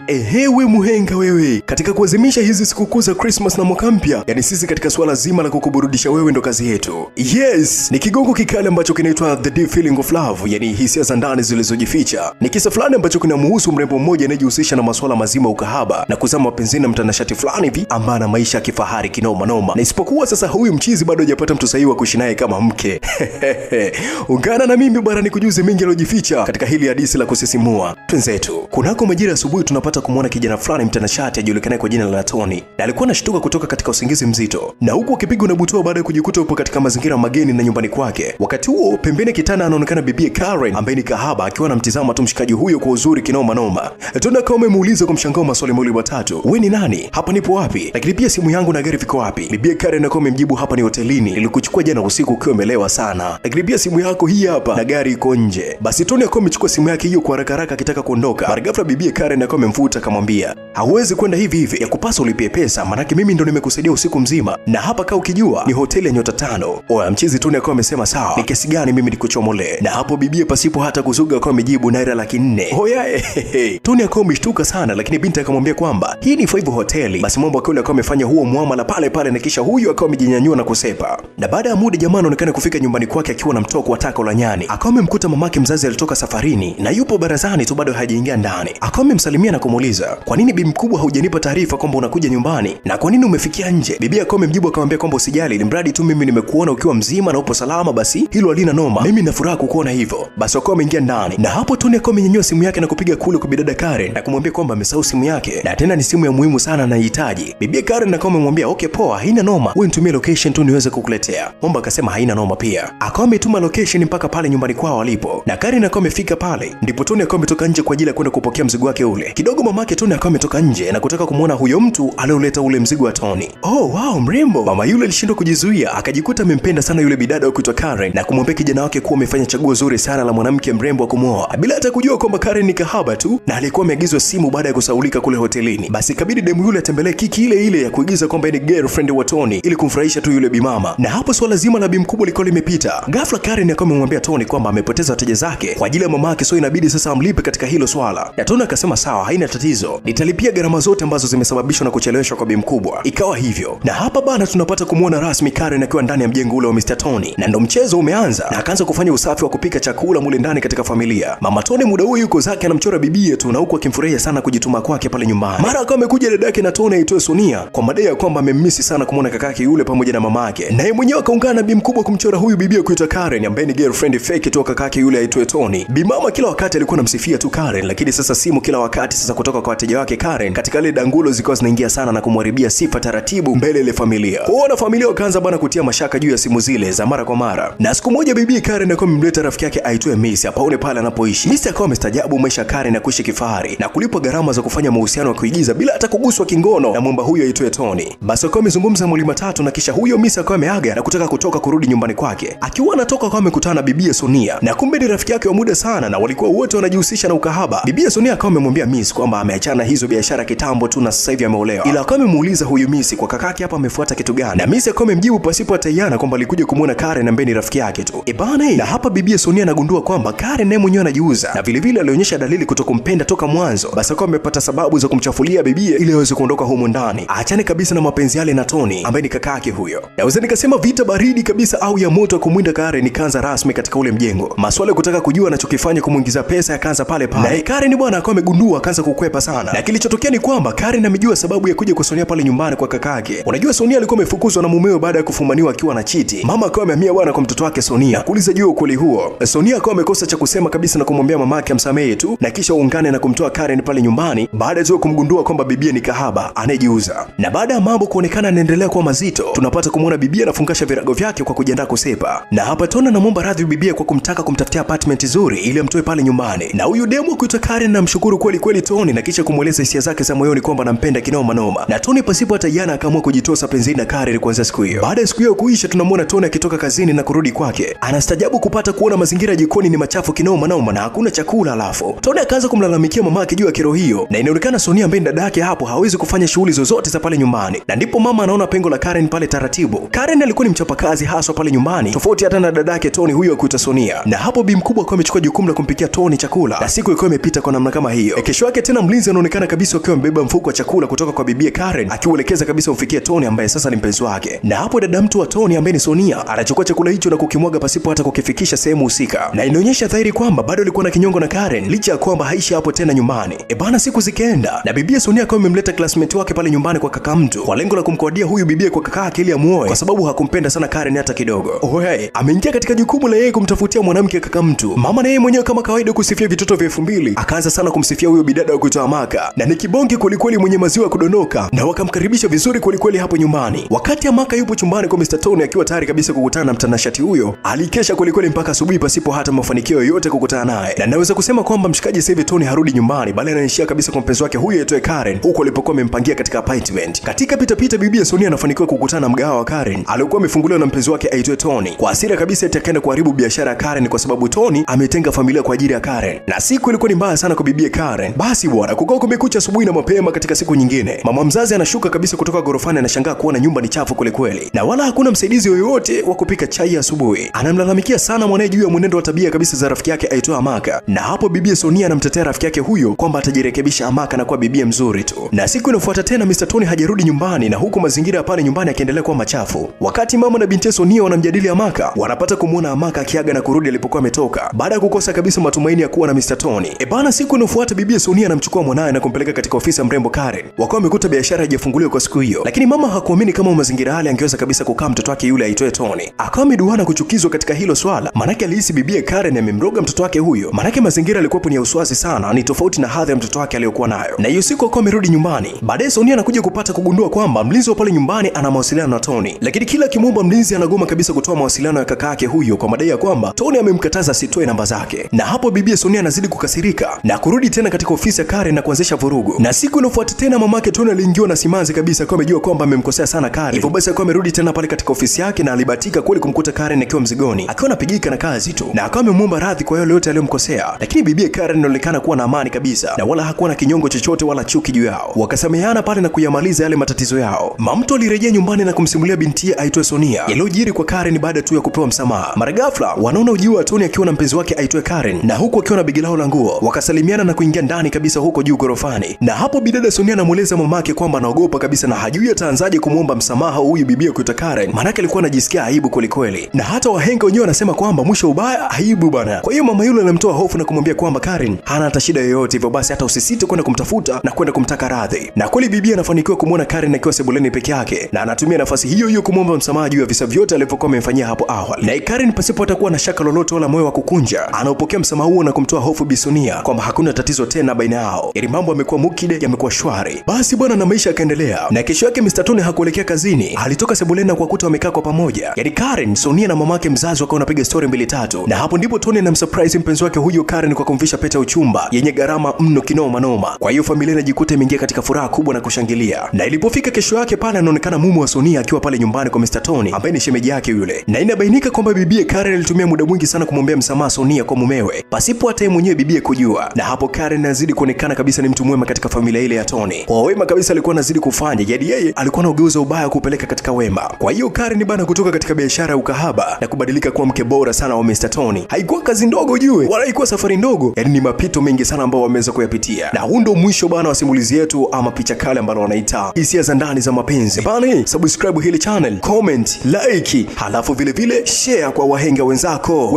Ehewe muhenga wewe, katika kuazimisha hizi sikukuu za Christmas na mwaka mpya, yani sisi katika suala zima la kukuburudisha wewe ndo kazi yetu. Yes, ni kigongo kikali ambacho kinaitwa The Deep Feeling of Love, yani hisia za ndani zilizojificha. Ni kisa fulani ambacho kinamuhusu mrembo mmoja anayejihusisha na masuala mazima ya ukahaba na kuzama mapenzini na mtanashati fulani hivi ambaye ana maisha ya kifahari kinoma noma, na isipokuwa sasa huyu mchizi bado hajapata mtu sahihi wa kuishi naye kama mke. Ungana na mimi bwana nikujuze mengi yaliyojificha katika hili hadithi la kusisimua. Twenzetu. Kunako majira asubuhi tunapata kumwona kijana fulani mtanashati ajulikanaye kwa jina la Tony, na alikuwa anashtuka kutoka katika usingizi mzito, na huku akipigwa na butwaa baada ya kujikuta upo katika mazingira mageni na nyumbani kwake. Wakati huo pembeni kitanda anaonekana bibie Karen ambaye ni kahaba akiwa anamtizama tu mshikaji huyo kwa uzuri kinoma noma. Tony akawa amemuuliza kwa mshangao maswali mawili matatu, we ni nani? Hapa nipo wapi? Lakini pia simu yangu na gari viko wapi? Bibie Karen akawa amemjibu, hapa ni hotelini, nilikuchukua jana usiku ukiwa umelewa sana, lakini pia simu yako hii hapa na gari iko nje. Basi Tony akawa amechukua simu yake hiyo kwa haraka haraka akitaka kuondoka. Mara ghafla bibie Karen akawa amemfuta akamwambia, hauwezi kwenda hivi hivi, ya kupasa ulipie pesa, manake mimi ndo nimekusaidia usiku mzima, na hapa kaa ukijua ni hoteli ya nyota 5. Oya, mchizi Tony akawa amesema sawa, ni kiasi gani mimi nikuchomolee? Na hapo bibie pasipo hata kuzuga akawa amejibu naira 400,000. Oya, Tony akawa ameshtuka sana, lakini binti akamwambia kwamba hii ni 5 hoteli. Basi mambo akawa amefanya huo muamala pale pale, na kisha huyu akawa amejinyanyua na kusepa. Na baada ya muda jamaa anaonekana kufika nyumbani kwake akiwa na mtoko wa tako la nyani. Akawa amemkuta mamake mzazi alitoka safarini na yupo barazani tu bado hajaingia ndani. Akawa amemsalimia na kumuuliza, kwa nini bi mkubwa haujanipa taarifa kwamba unakuja nyumbani na kwa nini umefikia nje? Bibi akawa amemjibu akamwambia kwamba usijali, ili mradi tu mimi nimekuona ukiwa mzima na upo salama, basi hilo halina noma, mimi nina furaha kukuona hivyo. Basi akawa ameingia ndani, na hapo Tony akawa amenyanyua simu yake na kupiga kule kwa bidada Karen na kumwambia kwamba amesahau simu yake na tena ni simu ya muhimu sana anahitaji. Bibi Karen akawa amemwambia okay, poa, haina noma, wewe nitumie location tu niweze kukuletea. Mwamba akasema haina noma pia. Akawa ametuma location mpaka pale nyumbani kwao walipo, na Karen akawa amefika pale, ndipo Tony akawa ametoka nje kwa ajili ya kwenda kupokea mzigo wake ule. Kidogo mamake Tony akawa ametoka nje na kutaka kumwona huyo mtu alioleta ule mzigo wa Tony. Oh wow, mrembo. Mama yule alishindwa kujizuia, akajikuta amempenda sana yule bidada wa kuitwa Karen na kumwambia kijana wake kuwa amefanya chaguo zuri sana la mwanamke mrembo wa kumwoa, bila hata kujua kwamba Karen ni kahaba tu na alikuwa ameagizwa simu baada ya kusaulika kule hotelini. Basi ikabidi demu yule atembelee kiki ile ile ya kuigiza kwamba ni girlfriend wa Tony ili kumfurahisha tu yule bimama. Na hapo swala zima la bi mkubwa lilikuwa limepita. Ghafla Karen akawa amemwambia Tony kwamba amepoteza wateja zake kwa ajili ya mamake, so inabidi sasa amlipe katika hilo swala. Na Tony akasema sawa, haina tatizo, nitalipia gharama zote ambazo zimesababishwa na kucheleweshwa kwa bi mkubwa. Ikawa hivyo, na hapa bana tunapata kumwona rasmi Karen akiwa ndani ya mjengo ule wa Mr. Tony, na ndo mchezo umeanza, na akaanza kufanya usafi wa kupika chakula mule ndani katika familia. Mama Tony muda huo yuko zake anamchora bibie tu, na huku akimfurahia sana kujituma kwake pale nyumbani. Mara akawa amekuja dadake na Tony aitwaye Sonia kwa madai ya kwamba amemmisi sana kumwona kakake yule pamoja na mamake, naye mwenyewe akaungana na bi mkubwa kumchora huyu bibie kuitwa Karen ambaye ni girlfriend fake tu kakake yule aitwaye Tony. Bi mama kila wakati alikuwa anamsifia tu Karen, lakini sasa simu kila wakati sasa kutoka kwa wateja wake Karen katika ile dangulo zikawa zinaingia sana na kumharibia sifa taratibu mbele ile familia. Kwa hiyo familia wakaanza bana kutia mashaka juu ya simu zile za mara kwa mara. Na siku moja bibi Karen akawa amemleta rafiki yake aitwaye Miss apaone pale anapoishi. Miss akawa amestajabu maisha Karen na kuishi kifahari na kulipwa gharama za kufanya mahusiano ya kuigiza bila hata kuguswa kingono na mwamba huyo aitwaye Tony. Basi akawa amezungumza mwili matatu na kisha huyo Miss akawa ameaga na kutaka kutoka kurudi nyumbani kwake. Akiwa anatoka akawa amekutana na bibie Sonia, na kumbe ni rafiki yake wa muda sana na walikuwa wote wanajihusisha na ukahaba. Bibie Sonia akawa amemwambia Miss kwamba ameachana hizo biashara kitambo tu na sasa hivi ameolewa. Ila akawa amemuuliza huyu Miss kwa kakake hapa amefuata kitu gani, na Miss akawa amemjibu pasipo hata kwamba alikuja kumuona Karen ambaye ni rafiki yake tu. E bana, na hapa bibie Sonia anagundua kwamba Karen naye mwenyewe anajiuza na vile vile alionyesha dalili kutokumpenda toka mwanzo. Basi akawa amepata sababu za kumchafulia bibie ili aweze kuondoka humu ndani, aachane kabisa na mapenzi yale na Tony ambaye ni kakake huyo. Naweza nikasema vita baridi kabisa au ya moto kumwinda Karen ikaanza rasmi katika ule mjengo. Maswali ya kutaka kujua anachokifanya kumuingiza pesa yakaanza pale pale. Na Karen bwana akawa amegundua akaanza kukwepa sana. Na kilichotokea ni kwamba Karen amejua sababu ya kuja kwa Sonia pale nyumbani kwa kakake. Unajua Sonia alikuwa amefukuzwa na mumewe baada ya kufumaniwa akiwa na chiti. Mama akawa amehamia bwana kwa mtoto wake Sonia. Kuuliza juu ya ukweli huo. Sonia akawa amekosa cha kusema kabisa na kumwambia mamake amsamehe tu na kisha uungane na kumtoa Karen pale nyumbani baada ya kumgundua kwamba bibie ni kahaba anayejiuza. Na baada ya mambo kuonekana yanaendelea kuwa mazito, tunapata kumuona bibie anafungasha virago vyake kwa kujiandaa kusepa. Na hapa Tony anamwomba radhi bibie kwa kumtaka kumtafutia apartment nzuri ili amtoe pale nyumbani. Na huyu demu kuitwa Karen anamshukuru kweli kweli Tony na kisha kumweleza hisia zake za moyoni kwamba anampenda kinoma noma. Na Tony pasipo hata jana akaamua kujitosa penzini na Karen kuanzia siku hiyo. Baada ya siku hiyo kuisha, tunamwona Tony akitoka kazini na kurudi kwake. Anastajabu kupata kuona mazingira jikoni ni machafu kinoma noma na hakuna chakula. Alafu Tony akaanza kumlalamikia mamake juu ya kero hiyo, na inaonekana Sonia ambaye dada yake hapo hawezi kufanya shughuli zozote za pale nyumbani, na ndipo mama anaona pengo la Karen pale taratibu. Karen alikuwa ni mchapakazi haswa pale nyumbani, tofauti hata na dada yake Tony huyo akuita Sonia. Na hapo bi mkubwa akawa amechukua jukumu la kumpikia Tony chakula, na siku ilikuwa imepita kwa namna kama hiyo. Kesho yake tena mlinzi anaonekana kabisa kabisa wakiwa wamebeba mfuko wa chakula kutoka kwa bibie Karen, akiuelekeza kabisa umfikie Tony ambaye sasa ni mpenzi wake. Na hapo dada mtu wa Tony ambaye ni Sonia anachukua chakula hicho na kukimwaga pasipo hata kukifikisha sehemu husika, na inaonyesha dhahiri kwamba bado alikuwa na kinyongo na Karen licha ya kwamba haishi hapo tena nyumbani. E bana, siku zikaenda na bibie Sonia akawa amemleta classmate wake pale nyumbani kwa kaka mtu kwa lengo la kumkodia huyu bibie kwa kaka yake ili amuoe, kwa sababu hakumpenda sana Karen hata kidogo. Ohe, ameingia katika jukumu la yeye kumtafutia mwanamke kaka mtu. Mama na yeye mwenyewe kama kawaida kusifia vitoto vya 2000, akaanza sana kumsifia huyo bidada wa kuitwa Amaka, na ni kibonge kwelikweli mwenye maziwa ya kudonoka, na wakamkaribisha vizuri kwelikweli hapo nyumbani. Wakati Amaka yupo chumbani kwa Mr. Tony akiwa tayari kabisa kukutana na mtanashati huyo, alikesha kwelikweli mpaka asubuhi pasipo hata mafanikio yoyote kukutana naye, na naweza kusema kwamba mshikaji sasa hivi Tony harudi nyumbani, bali anaishia kabisa kwa mpenzi wake huyo aitwaye Karen huko alipokuwa amempangia katika apartment. Katika pitapita, bibi Sonia anafanikiwa kukutana na mgahawa wa Karen aliokuwa amefunguliwa na mpenzi wake aitwaye Tony. Kwa hasira kabisa akaenda kuharibu biashara ya Karen kwa sababu Tony ametenga familia kwa ajili ya Karen, na siku ilikuwa ni mbaya sana kwa bibi Karen. Basi bwana, kukao kumekucha asubuhi na mapema katika siku nyingine, mama mzazi anashuka kabisa kutoka gorofani, anashangaa kuona nyumba ni chafu kwelikweli na wala hakuna msaidizi yoyote wa kupika chai asubuhi. Anamlalamikia sana mwanae juu ya mwenendo wa tabia kabisa za rafiki yake aitwaye Amaka, na hapo bibi Sonia anamtetea rafiki yake huyo kwamba atajirekebisha Amaka na kuwa bibie mzuri tu. Na siku inayofuata tena Mr. Tony hajarudi nyumbani, na huku mazingira ya pale nyumbani yakiendelea kuwa machafu. Wakati mama na binti Sonia wanamjadili Amaka, wanapata kumuona Amaka akiaga na kurudi alipokuwa ametoka baada ya kukosa kabisa matumaini ya kuwa na Mr. Tony. E bana, siku inayofuata bibi Sonia anamchukua mwanae na kumpeleka katika ofisi ya mrembo Karen. Wakawa wamekuta biashara haijafunguliwa kwa siku hiyo, lakini mama hakuamini kama mazingira yale angeweza kabisa kukaa mtoto wake yule aitwaye Tony. Akawa ameduana kuchukizwa katika hilo swala, manake alihisi bibie Karen amemroga mtoto wake huyo, manake mazingira yalikuwa ni ya uswazi sana, ni tofauti na hadhi ya mtoto wake aliyokuwa nayo. Na hiyo siku akawa amerudi nyumbani. Baadaye Sonia anakuja kupata kugundua kwamba mlinzi wa pale nyumbani ana mawasiliano na Tony, lakini kila akimwomba mlinzi anagoma kabisa kutoa mawasiliano ya kaka yake huyo kwa madai ya kwamba Tony amemkataza asitoe namba zake. Na hapo bibie Sonia anazidi kukasirika na kurudi tena katika ofisi ya Karen na kuanzisha vurugu. Na siku inayofuata tena mamake Tony aliingiwa na simanzi kabisa, kwa amejua kwamba amemkosea sana Karen. Hivyo basi akawa amerudi tena pale katika ofisi yake na alibahatika kweli kumkuta Karen akiwa mzigoni, akiwa anapigika na kazi tu, na akawa amemwomba radhi kwa yale yote aliyomkosea. Lakini bibie Karen inaonekana kuwa na amani kabisa na wala hakuwa na kinyongo chochote wala chuki juu yao. Wakasameheana pale na kuyamaliza yale matatizo yao. Mamto alirejea nyumbani na kumsimulia bintiye aitwaye Sonia yaliyojiri kwa Karen baada tu ya kupewa msamaha. Mara ghafla wanaona ujio wa Tony akiwa na mpenzi wake aitwaye Karen na huku akiwa na begi lao la nguo. Wakasalimiana na kuingia ndani kabisa huko juu gorofani. Na hapo bidada Sonia anamueleza mamake kwamba anaogopa kabisa na hajui ataanzaje kumwomba msamaha huyu bibie kuitwa Karen, maanake alikuwa anajisikia aibu kwelikweli. Na hata wahenga wenyewe wanasema kwamba mwisho ubaya aibu bana. Kwa hiyo mama yule anamtoa hofu na kumwambia kwamba Karen hana hata shida yoyote, hivyo basi hata usisite kwenda kumtafuta na kwenda kumtaka radhi. Na kweli bibi anafanikiwa kumwona Karen akiwa sebuleni peke yake, na anatumia nafasi hiyo hiyo kumwomba msamaha juu ya visa vyote alivyokuwa amemfanyia hapo awali. Na Karen pasipo hata kuwa na shaka lolote wala moyo wa kukunja, anaupokea msamaha huo na kumtoa hofu Bi Sonia kwamba hakuna tatizo tena baina yao, yaani mambo yamekuwa mukide, yamekuwa shwari. Basi bwana, na maisha yakaendelea. Na kesho yake Mr. Tony hakuelekea kazini, alitoka sebuleni na kuwakuta wamekaa kwa pamoja, yaani Karen, Sonia na mamake mzazi wakawa wanapiga story mbili tatu, na hapo ndipo Tony anamsurprise mpenzi wake huyo Karen kwa kumvisha pete ya uchumba yenye gharama mno kinoma noma. Kwa hiyo familia inajikuta imeingia katika furaha kubwa na kushangilia. Na ilipofika kesho yake pale anaonekana mume wa Sonia akiwa pale nyumbani kwa Mr. Tony ambaye ni shemeji yake yule, na inabainika kwamba bibie Karen alitumia muda mwingi sana kumwombea msamaha Sonia kwa mumewe pasipo hata yeye mwenyewe bibie kujua. Na hapo Karen anazidi kuonekana kabisa ni mtu mwema katika familia ile ya Tony. Kwa wema kabisa alikuwa anazidi kufanya, yaani yeye alikuwa anaugeuza ubaya kupeleka katika wema. Kwa hiyo Karen bana, kutoka katika biashara ya ukahaba na kubadilika kuwa mke bora sana wa Mr. Tony, haikuwa kazi ndogo jue, wala haikuwa safari ndogo, yaani ni mapito mengi sana ambao wameweza kuyapitia. Na huu ndio mwisho bana wa simulizi yetu ama picha kale ambalo wanaita hisia za ndani za mapenzi. Bana, subscribe hili channel, comment, like, halafu vile vile share kwa wahenga wenzako.